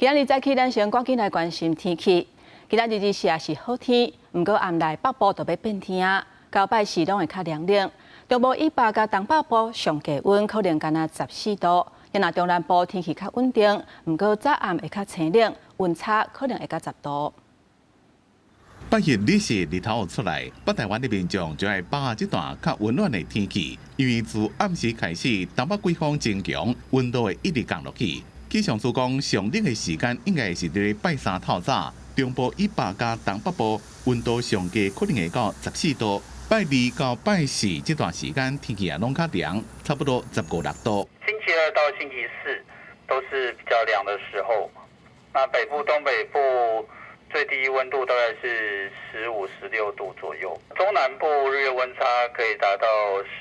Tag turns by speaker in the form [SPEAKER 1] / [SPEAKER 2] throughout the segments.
[SPEAKER 1] 今仔日早起，咱先趕緊來關心天氣。今仔日日時也是好天，毋過暗內北部就欲變天啊，到拜四攏會較涼冷。中部以北佮東北部上低溫可能干焦14度，若中南部天氣較穩定，毋過早暗會較清冷，溫差可能會到10度。
[SPEAKER 2] 拜日日時日頭出來，北台灣的民眾就愛把握這段較溫暖的天氣，因為自暗時開始，東北季風增強，溫度會一直降落去。氣象署講，上冷的時間應該是佇拜三透早，中部以北佮東北部溫度上低可能會到14度。拜二到拜四這段時間天氣也攏較涼，差不多15、16度。
[SPEAKER 3] 星期二到星期四都是比較涼的時候，那北部、東北部最低溫度大概是15、16度左右，中南部日夜溫差可以達到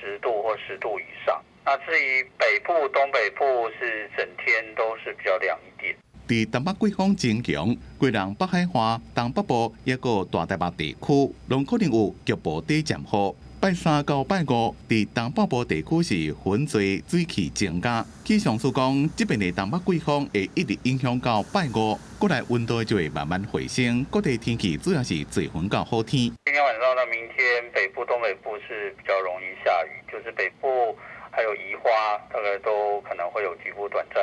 [SPEAKER 3] 10度或10度以上。那至於北部、東北部是整天都是比較涼一點。
[SPEAKER 2] 佇東北季風增強，基隆北海岸、東北部抑閣大台北地區，攏可能有局部短暫雨。拜三到拜五，佇東北部地區是雲多水汽增加。氣象署講，這邊的東北季風會一直影響到拜五，過來溫度就會慢慢回升。各地天氣主要是濟雲到好天。
[SPEAKER 3] 今天晚上到明天，北部、東北部是比較容易下雨，就是北部還有宜花，大概都可能會有局部短暫。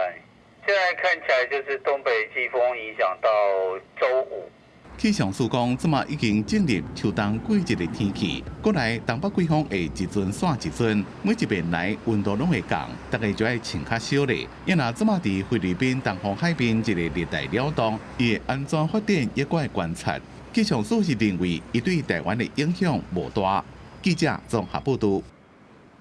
[SPEAKER 3] 現在看起來就是東北季風影響到週五。
[SPEAKER 2] 氣象署講，這馬已經進入秋冬季節的天氣，過來東北季風會一陣散一陣，每一遍來溫度攏會降，大家就愛穿較少咧。伊若這馬佇菲律賓東方海邊一个熱帶擾動，伊會按怎發展，猶閣愛觀察。氣象署是認為，伊對台灣的影響無大。記者綜合報導。